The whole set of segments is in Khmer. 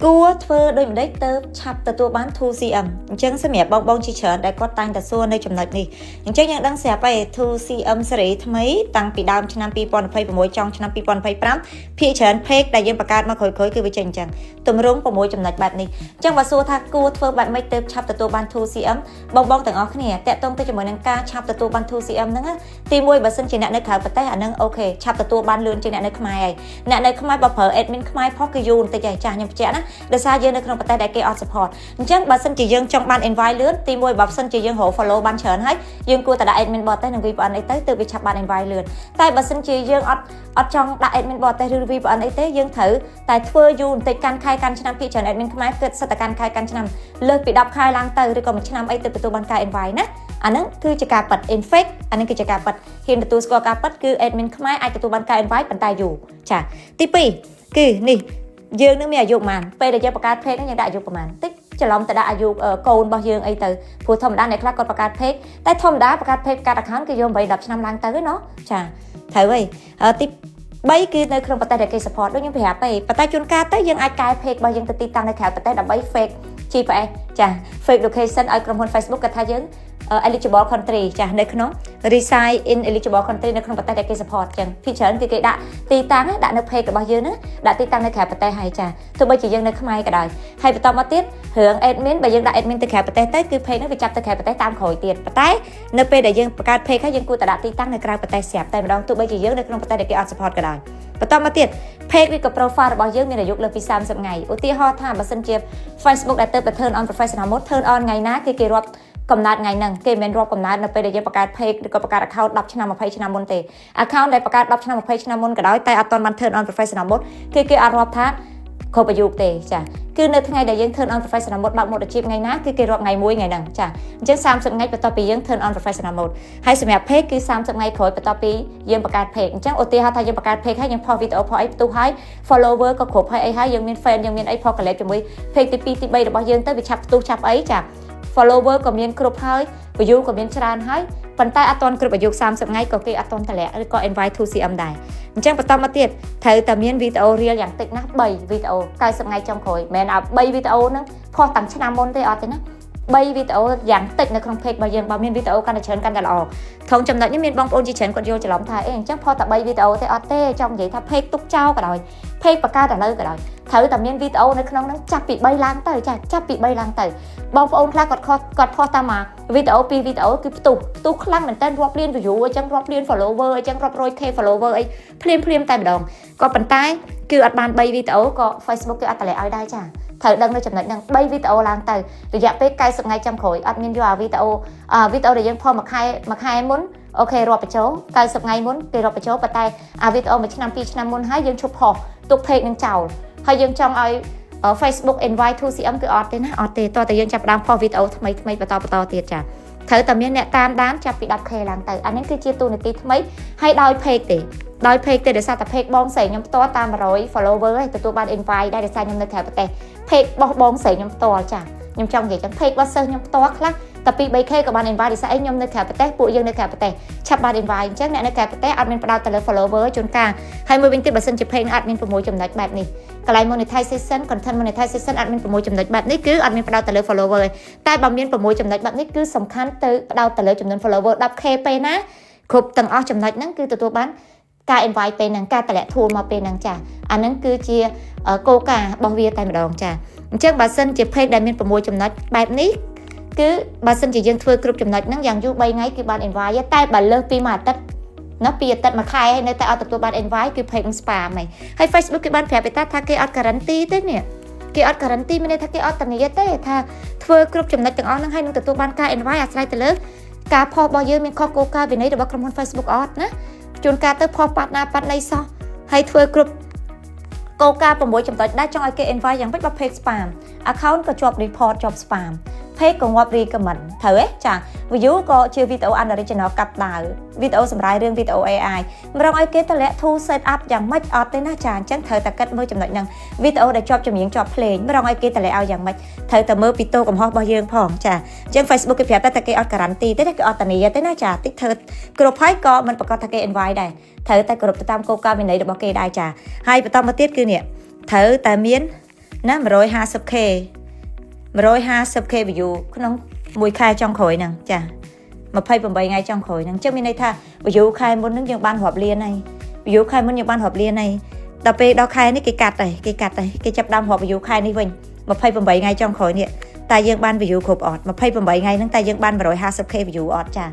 គួរធ្វើដូចម្ដេចទៅឆាប់ទទួលបាន 2CM អញ្ចឹងសម្រាប់បងបងជាច្រើនដែលគាត់តែងតែសួរនៅចំណុចនេះអញ្ចឹងយើងដឹងស្រាប់ហើយ 2CM ស៊េរីថ្មីតាំងពីដើមឆ្នាំ2026ចុងឆ្នាំ2025ភាគច្រើន page ដែលយើងបង្កើតមកក្រោយៗគឺវាចេញអញ្ចឹងទម្រង់6ចំណុចបែបនេះអញ្ចឹងបើសួរថាគួរធ្វើបែបម៉េចទៅឆាប់ទទួលបាន 2CM បងបងទាំងអស់គ្នាតាក់ទងទៅជាមួយនឹងការឆាប់ទទួលបាន 2CM ហ្នឹងណាទីមួយបើសិនជាអ្នកនៅក្រៅប្រទេសអាហ្នឹង OK ឆាប់ទទួលបានលឿនជាងអ្នកនៅខ្មែរហើយអ្នកនៅខ្មែរបើប្រើ admin ខ្មែរផុសគឺយូរបន្តិចហើយចាស់ខ្ញុំបញ្ជាក់ណាដោយសារយើងនៅក្នុងប្រទេសដែលគេអត់ support អញ្ចឹងបើសិនជាយើងចង់បាន invite លឿនទីមួយបើសិនជាយើងរក follow បានច្រើនហើយយើងគួរតែដាក់ admin បរទេសនិង VPN អីទៅទើបវាឆាប់បាន invite លឿនតែបើសិនជាយើងអត់អត់ចង់ដាក់ admin បរទេសឬ VPN អីទេយើងត្រូវតែធ្វើយូរបន្តិចកាន់ខែកាន់ឆ្នាំភាគច្រើន admin ខ្មែរគិតសិតតែកាន់ខែកាន់ឆ្នាំលើសពី10ខែឡើងទៅឬក៏មួយឆ្នាំអីទៅទទួលបានការ invite ណាអាហ្នឹងគឺជាការពិត in fact អាហ្នឹងគឺជាការពិតហ៊ានទទួលស្គាល់ការពិតគឺ admin ខ្មែរអាចទទួលបានការ invite ប៉ុន្តែយូរចាទី2គឺនេះយើងនឹងមានអាយុប៉ុន្មានពេលដែលយើងបង្កើត page ហ្នឹងយើងដាក់អាយុប៉ុន្មានតិចច្រឡំទៅដាក់អាយុកូនរបស់យើងអីទៅព្រោះធម្មតាអ្នកខ្លះគាត់បង្កើត page តែធម្មតាបង្កើត page បង្កើត account គឺយក8 10ឆ្នាំឡើងទៅឯណោះចាត្រូវហើយទី3គឺនៅក្នុងប្រទេសដែលគេ support ដូចខ្ញុំប្រាប់ហើយប៉ុន្តែជួនកាលទៅយើងអាចកែ page របស់យើងទៅទីតាំងនៅក្រៅប្រទេសដើម្បី fake GPS ចា fake location ឲ្យក្រុមហ៊ុន Facebook គាត់ថាយើង eligible country ចានៅក្នុង reside in eligible country នៅក្នុងប្រទេសដែលគេ support ចឹងភាគច្រើនគឺគេដាក់ទីតាំងដាក់នៅ page របស់យើងហ្នឹងដាក់ទីតាំងនៅក្រៅប្រទេសហើយចាទោះបីជាយើងនៅខ្មែរក៏ដោយហើយបន្តមកទៀតរឿង admin បើយើងដាក់ admin ទៅក្រៅប្រទេសទៅគឺ page ហ្នឹងវាចាប់ទៅក្រៅប្រទេសតាមក្រោយទៀតប៉ុន្តែនៅពេលដែលយើងបង្កើត page ហើយយើងគួរតែដាក់ទីតាំងនៅក្រៅប្រទេសស្រាប់តែម្ដងទោះបីជាយើងនៅក្នុងប្រទេសដែលគេអត់ support ក៏ដោយបន្តមកទៀត page ឬក៏ profile របស់យើងមានអាយុលើសពី30ថ្ងៃឧទាហរណ៍ថាបើសិនជា Facebook ដែលទៅ turn on professional mode turn on ថ្ងៃណាគឺគេរាប់កំណើតថ្ងៃហ្នឹងគេមិនមែនរាប់កំណើតនៅពេលដែលយើងបង្កើត page ឬក៏បង្កើត account 10ឆ្នាំ20ឆ្នាំមុនទេ account ដែលបង្កើត10ឆ្នាំ20ឆ្នាំមុនក៏ដោយតែអត់ទាន់បាន turn on professional mode គឺគេអត់រាប់ថាគ្រប់អាយុទេចាគឺនៅថ្ងៃដែលយើង turn on professional mode បើកម៉ូដអាជីពថ្ងៃណាគឺគេរាប់ថ្ងៃមួយថ្ងៃហ្នឹងចាអញ្ចឹង30ថ្ងៃបន្ទាប់ពីយើង turn on professional mode ហើយសម្រាប់ page គឺ30ថ្ងៃក្រោយបន្ទាប់ពីយើងបង្កើត page អញ្ចឹងឧទាហរណ៍ថាយើងបង្កើត page ហើយយើងផុសវីដេអូផុសអីផ្ទុះហើយ follower ក៏គ្រប់ហើយអីហើយយើងមាន fan យើងមានអីផុស collab ជាមួយ page ទី2ទី3របស់យើងទៅវាឆាប់ផ្ទុះឆាប់អីចា follower ក៏មានគ្រប់ហើយ view ក៏មានច្រើនហើយប៉ុន្តែអត់ទាន់គ្រប់អាយុ30ថ្ងៃក៏គេអត់ទាន់តម្លាក់ឬក៏ invite to CM ដែរអញ្ចឹងបន្តមកទៀតត្រូវតែមានវីដេអូ reel យ៉ាងតិចណាស់3វីដេអូ90ថ្ងៃចុងក្រោយមិនមែនអា3វីដេអូហ្នឹងផុសតាំងឆ្នាំមុនទេអត់ទេណា3វីដេអូយ៉ាងតិចនៅក្នុង page របស់យើងបើមានវីដេអូកាន់តែច្រើនកាន់តែល្អថងចំណុចនេះមានបងប្អូនជាច្រើនគាត់យល់ច្រឡំថាអេអញ្ចឹងផុសតែ3វីដេអូទេអត់ទេចង់និយាយថា page ទុកចោលក៏ដោយ page បង្កើតឥឡូវក៏ដោយត្រូវតែមានវីដេអូនៅក្នុងហ្នឹងចាប់ពី3ឡើងទៅចាចាប់ពី3ឡើងទៅបងប្អូនខ្លះគាត់ខុសគាត់ផុសតាមមកវីដេអូ2វីដេអូគឺផ្ទុះផ្ទុះខ្លាំងមែនតើរាប់លាន view អញ្ចឹងរាប់លាន follower អញ្ចឹងរាប់រយ K follower អីភ្លាមភ្លាមតែម្ដងក៏ប៉ុន្តែគឺអត់បាន3វីដេអូក៏ Facebook គេអត់តម្លាក់ឲ្យដែរចាត្រូវដឹងនៅចំណុចហ្នឹង3វីដេអូឡើងទៅរយៈពេល90ថ្ងៃចាំក្រោយអត់មានយកអាវីដេអូអាវីដេអូដែលយើងផុសមួយខែមួយខែមុន OK រាប់បញ្ចូល90ថ្ងៃមុនគេរាប់បញ្ចូលប៉ុន្តែអាវីដេអូមួយឆ្នាំពីរឆ្នាំមុនហើយយើងឈប់ផុសទុក page នឹងចោលហើយយើងចង់ឲ្យ Facebook invite to CM គឺអត់ទេណាអត់ទេតោះតែយើងចាប់ផ្ដើមផុសវីដេអូថ្មីថ្មីបន្តបន្តទៀតចាត្រូវតែមានអ្នកតាមដានចាប់ពី 10K ឡើងទៅអានេះគឺជាទូនាទីថ្មីហើយដោយ page ទេដោយ page ទេដោយសារតែ page បងស្រីខ្ញុំផ្ទាល់តាម100 follower ឯងទទួលបាន invite ដែរដោយសារខ្ញុំនៅក្រៅប្រទេស page បោះបងស្រីខ្ញុំផ្ទាល់ចាខ្ញុំចង់និយាយចឹង page របស់សិស្សខ្ញុំផ្ទាល់ខ្លះតែ2 3K ក៏បាន invite ដោយសារអីខ្ញុំនៅក្រៅប្រទេសពួកយើងនៅក្រៅប្រទេសឆាប់បាន invite អញ្ចឹងអ្នកនៅក្រៅប្រទេសអត់មានផ្ដោតទៅលើ follower ជួនកាលហើយមួយវិញទៀតបើសិនជា page អត់មាន6ចំណុចបែបនេះកន្លែង monetization content monetization អត់មាន6ចំណុចបែបនេះគឺអត់មានផ្ដោតទៅលើ follower តែបើមាន6ចំណុចបែបនេះគឺសំខាន់ទៅផ្ដោតទៅលើចំនួន follower 10K ពេលណាគ្រប់ទាំងអស់ចំណុចហ្នឹងគឺទទួលបានការ invite ពេលហ្នឹងការតម្លាក់ tool មកពេលហ្នឹងចាអាហ្នឹងគឺជាគោលការណ៍របស់វាតែម្ដងចាអញ្ចឹងបើសិនជា page ដែលមាន6ចំណុចបែបនេះគឺបើសិនជាយើងធ្វើគ្រប់ចំណុចហ្នឹងយ៉ាងយូរ3ថ្ងៃគឺបាន invite តែបើលើសពីមួយអាទិត្យណាពីអាទិត្យមួយខែហើយនៅតែអត់ទទួលបាន invite គឺ page នឹង spam ហើយហើយ Facebook គេបានប្រាប់ឯតាថាគេអត់ guarantee ទេនេះគេអត់ guarantee មានន័យថាគេអត់ធានាទេថាធ្វើគ្រប់ចំណុចទាំងអស់ហ្នឹងហើយនឹងទទួលបានការ invite អាស្រ័យទៅលើការផុសរបស់យើងមានខុសគោលការណ៍វិន័យរបស់ក្រុមហ៊ុន Facebook អត់ណាជួនកាលទៅផុសប៉ាត់ណាប៉ាត់ណីសោះហើយធ្វើគ្រប់គោលការណ៍6ចំណុចដែរចង់ឲ្យគេ invite យ៉ាងម៉េចបើ page spam account ក៏ជាប់ report ជាប់ spam page ក៏ងាប់ recommend ត្រូវទេចា view ក៏ជាវីដេអូ unoriginal កាត់ដាវវីដេអូសម្រាយរឿងវីដេអូ AI ម្រងឲ្យគេតម្លាក់ tool set up យ៉ាងម៉េចអត់ទេណាចាអញ្ចឹងត្រូវតែគិតមើលចំណុចហ្នឹងវីដេអូដែលជាប់ចម្រៀងជាប់ភ្លេងម្រងឲ្យគេតម្លាក់ឲ្យយ៉ាងម៉េចត្រូវតែមើលពីតោកំហុសរបស់យើងផងចាអញ្ចឹង Facebook គេប្រាប់តែគេអត់ guarantee ទេគេអត់ធានាទេណាចាតិចធ្វើគ្រប់ហើយក៏មិនប្រកាសថាគេ invite ដែរត្រូវតែគោរពទៅតាមគោលការណ៍វិន័យរបស់គេដែរចាហើយបន្តមកទៀតគឺនេះត្រូវតែមាន ណា 150K 150K view ក្នុងមួយខែចុងក្រោយហ្នឹងចា28ថ្ងៃចុងក្រោយហ្នឹងអញ្ចឹងមានន័យថា view ខែមុនហ្នឹងយើងបានរាប់លានហើយ view ខែមុនយើងបានរាប់លានហើយដល់ពេលដល់ខែនេះគេកាត់ហើយគេកាត់ហើយគេចាប់ដើមរាប់ view ខែនេះវិញ28ថ្ងៃចុងក្រោយនេះតែយើងបាន view គ្រប់អត់28ថ្ងៃហ្នឹងតែយើងបាន 150K view អត់ចា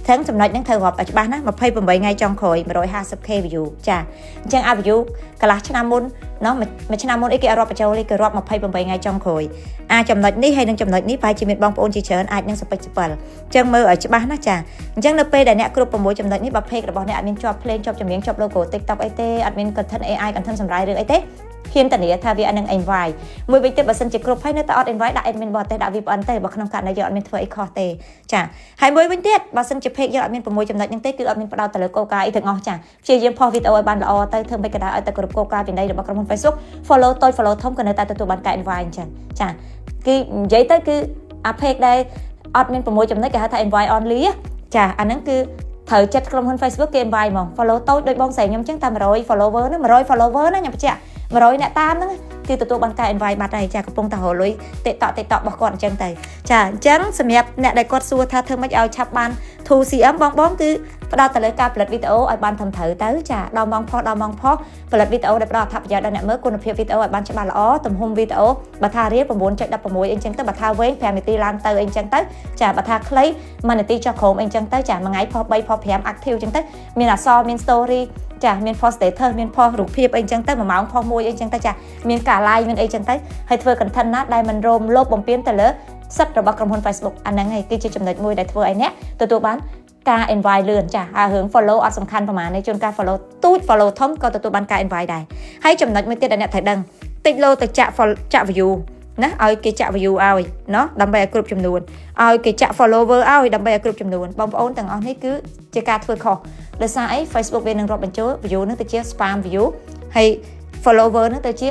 ទាំងចំណុចហ្នឹងត្រូវរាប់ឲ្យច្បាស់ណា28ថ្ងៃចុងក្រោយ 150K view ចាអញ្ចឹងអា view កន្លះឆ្នាំមុនណោះមួយឆ្នាំមុនអីគេអត់រាប់បញ្ចូលទេគេរាប់28ថ្ងៃចុងក្រោយអាចំណុចនេះហើយនឹងចំណុចនេះប្រហែលជាមានបងប្អូនជាច្រើនអាចនឹងសពេចសពិលអញ្ចឹងមើលឲ្យច្បាស់ណាចាអញ្ចឹងនៅពេលដែលអ្នកគ្រប់6ចំណុចនេះបើ page របស់អ្នកអត់មានជាប់ភ្លេងជាប់ចម្រៀងជាប់ logo TikTok អីទេអត់មាន content AI content សម្រាយរឿងអីទេហ៊ានធានាថាវានឹង invite មួយវិញទៀតបើសិនជាគ្រប់ហើយនៅតែអត់ invite ដាក់ admin បរទេសដាក់ VPN ទេបើក្នុងករណីយើងអត់មានធ្វើអីខុសទេចាហើយមួយវិញទៀតបើសិនជា page យើងអត់មាន6ចំណុចហ្នឹងទេគឺអត់មានផ្ដោតទៅលើគោលការណ៍អីទាំងអស់ចាព្យាយាមផុសវីដេអូឲ្យបានល្អទៅធ្វើមិនក៏ដោយឲ្យតែគ្រប់គោលការណ៍វិន័យរបស់ក្រុមហ៊ុន Facebook follow តូច follow ធំក៏នៅតែទទួលបានការ invite អញ្ចឹងចាគឺនិយាយទៅគឺអា page ដែលអត់មាន6ចំណុចគេហៅថា invite only ចាអាហ្នឹងគឺត្រូវចិត្តក្រុមហ៊ុន Facebook គេ invite ហ្មង follow តូចដូចបងស្រីខ្ញុំអញ្ចឹងតែ100 follower ហ្នឹង100 follower ណាខ្ញុំបញ្ជាក់100អ្នកតាមហ្នឹងគឺទទួលបានការ invite បាត់ហើយចាកំពុងតែរកលុយ TikTok TikTok របស់គាត់អញ្ចឹងទៅចាអញ្ចឹងសម្រាប់អ្នកដែលគាត់សួរថាធ្វើម៉េចឲ្យឆាប់បាន 2CM បងបងគឺផ្ដោតទៅលើការផលិតវីដេអូឲ្យបានត្រឹមត្រូវទៅចាដល់ម៉ោងផុសដល់ម៉ោងផុសផលិតវីដេអូដែលផ្ដល់អត្ថប្រយោជន៍ដល់អ្នកមើលគុណភាពវីដេអូឲ្យបានច្បាស់ល្អទំហំវីដេអូបើថារៀល9.16អីចឹងទៅបើថាវែង5នាទីឡើងទៅអីចឹងទៅចាបើថាខ្លី1នាទីចុះក្រោមអីចឹងទៅចាមួយថ្ងៃផុស3ផុស5 active ចឹងទៅមានអក្សរមាន story ចាមាន post status មាន post រូបភាពអីចឹងទៅ1ម៉ោងផុសមួយអីចឹងទៅចាមានការ live មានអីចឹងទៅហើយធ្វើ content ណាដែលមិនរោមលោភបំពានទៅលើសិទ្ធិរបស់ក្រុមហ៊ុន Facebook អាហ្នឹងឯងគឺជាចំណុចមួយដែលធ្វើឲ្យអ្នកទទួលបានការ invite លឿនចាហើយរឿង follow អត់សំខាន់ប្រហែលទេជួនកាល follow ទូច follow ធំក៏ទទួលបានការ invite ដែរហើយចំណុចមួយទៀតដែលអ្នកត្រូវដឹងតិចលោទៅចាក់ ចាក់ view ណាឲ្យគេចាក់ view ឲ្យណោះដើម្បីឲ្យគ្រប់ចំនួនឲ្យគេចាក់ follower ឲ្យដើម្បីឲ្យគ្រប់ចំនួនបងប្អូនទាំងអស់នេះគឺជាការធ្វើខុសដោយសារអី Facebook វានឹងរាប់បញ្ចូល view នឹងទៅជា spam view ហើយ follower នឹងទៅជា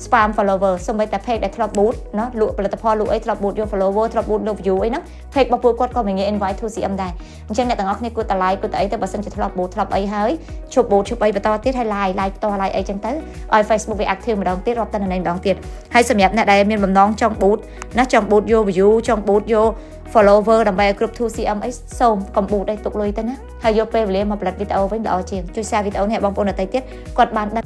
spam follower សូម្បីតែ page ដែលធ្លាប់ boost ណោះលក់ផលិតផលលក់អីធ្លាប់ boost យក follower ធ្លាប់ boost យក view អីហ្នឹង page របស់ពួកគាត់ក៏មិនងាយ invite 2CM ដែរអញ្ចឹងអ្នកទាំងអស់គ្នាគួរតែ like គួរតែអីទៅបើសិនជាធ្លាប់ boost ធ្លាប់អីហើយឈប់ boost ឈប់អីបន្តទៀតហើយ like like បន្ត like អីចឹងទៅឲ្យ Facebook វា active ម្ដងទៀតរាប់តែនៅម្ដងទៀតហើយសម្រាប់អ្នកដែលមានបំណងចង់ boost ណាចង់ boost យក view ចង់ boost យក follower ដើម្បីឲ្យគ្រប់ 2CM អីសូមកុំ boost អីទុកលុយទៅណាហើយយកពេលវេលាមកផលិតវីដេអូវិញល្អជាងជួយ share វីដេអូនេះឲ្យបងប្អូនដទៃទៀតគាត់បានដឹង។